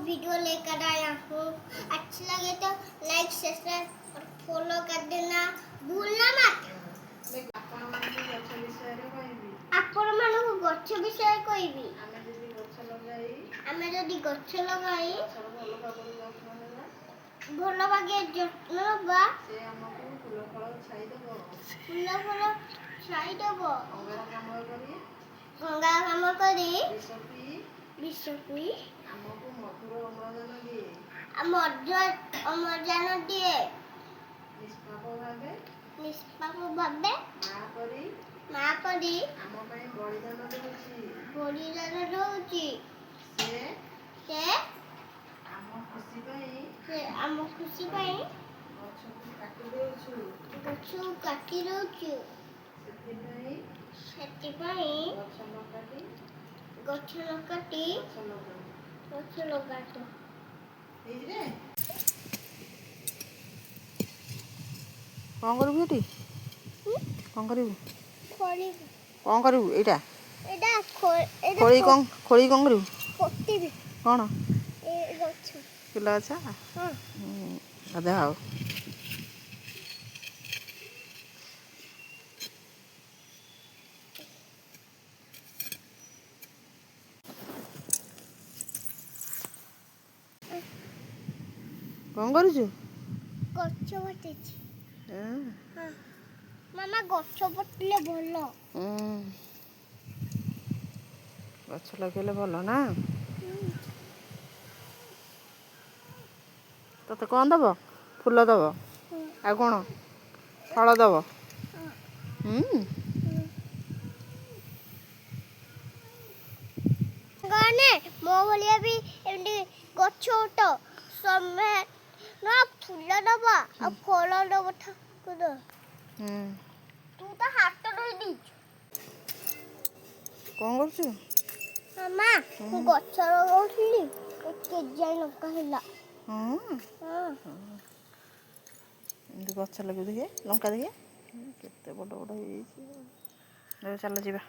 Video लेकर आया हूँ। अच्छी लगे तो लाइक, सब्सक्राइब और फॉलो कर देना, भूलना मत। ଆପଣମାନଙ୍କୁ ଗଛ ବିଷୟରେ କହିବି। ଆପଣମାନଙ୍କୁ ଗଛ ବିଷୟରେ କହିବି। ଆମେ ଯଦି ଗଛ ଲଗାଇ ଆମେ ଯଦି ଗଛ ଲଗାଇ ଗଛର ଭଲ ଭାବରେ ଯତ୍ନ ନେବା, ଭଲ ଭାବେ ଯତ୍ନ ନେବା, ସେ ଆମକୁ ଫୁଲ ଫଳ ଛାଇଦେବ। ଫୁଲ ଫଳ ଛାଇଦେବ। ଅଙ୍ଗାରକାମ୍ଳ କରି ଗଙ୍ଗା କାମ କରି ବିଷ ପିଇ ବିଷ ପିଇ ଆମକୁ ମଧୁର ଅମ୍ଳଜାନ ଦିଏ। ମଧୁର ଅମ୍ଳଜାନ ଦିଏ। ନିଷ୍ପାପ ଭାବେ ନିଷ୍ପାପ ଭାବେ ମା ପରି ମା ପରି ଆମ ପାଇଁ ବଳିଦାନ ଦେଉଛି। ବଳିଦାନ ଦଉଛି। ସେ ସେ ଆମ ଖୁସି ପାଇଁ ସେ ଆମ ଖୁସି ପାଇଁ ଗଛକୁ କାଟି ଦେଉଛୁ। ଗଛକୁ କାଟି ଦଉଛୁ। ସେଥିପାଇଁ ସେଥିପାଇଁ ଗଛ ନ କାଟି ଗଛ ନ କାଟି ଗଛ ଲଗାନ୍ତୁ। ଗଛ ଲଗାନ୍ତୁ। ହେଇଛି ରେ। କ'ଣ କରିବୁ ଏଠି? କ'ଣ କରିବୁ? ଖୋଳିବି। କ'ଣ କରିବୁ ଏଇଟା? ଏଇଟା ଏଇଟା। ଖୋଳି କ'ଣ, ଖୋଳି କ'ଣ କରିବୁ? ପୋତିବି। କ'ଣ? ଏ ଗଛ। ଫୁଲ ଗଛ? ହଁ। ଅଧା ଆଉ କ'ଣ କରୁଛୁ? ଗଛ ପୋତିଛି। ହଁ ମାମା, ଗଛ ପୋତିଲେ ଭଲ। ଗଛ ଲଗେଇଲେ ଭଲ ନା? ତତେ କ'ଣ ଦବ? ଫୁଲ ଦବ? ଆଉ କ'ଣ? ଫଳ ଦବ? ହୁଁ। ମାନେ ମୋ ଭଳିଆ ବି ଏମିତି ଗଛ ଉଠ ସମେ ନା ଫୁଲ ଦବ ଆଉ ଫଳ ଦବ ଠାକୁର। ତୁ ତ ହାତ ଧୋଇ ଦେଇଛୁ। କ'ଣ କରୁଛୁ? ମାମା, ମୁଁ ଗଛ ଲଗାଉଥିଲି, କେଜାଏ ଲଙ୍କା ହେଲା। ହଁ? ହଁ। ଏମିତି ଗଛ ଲଗେଇ ଦେଖେ, ଲଙ୍କା ଦେଖେ କେତେ ବଡ଼ ବଡ଼ ହେଇଯାଇଛି। ଚାଲ ଯିବା।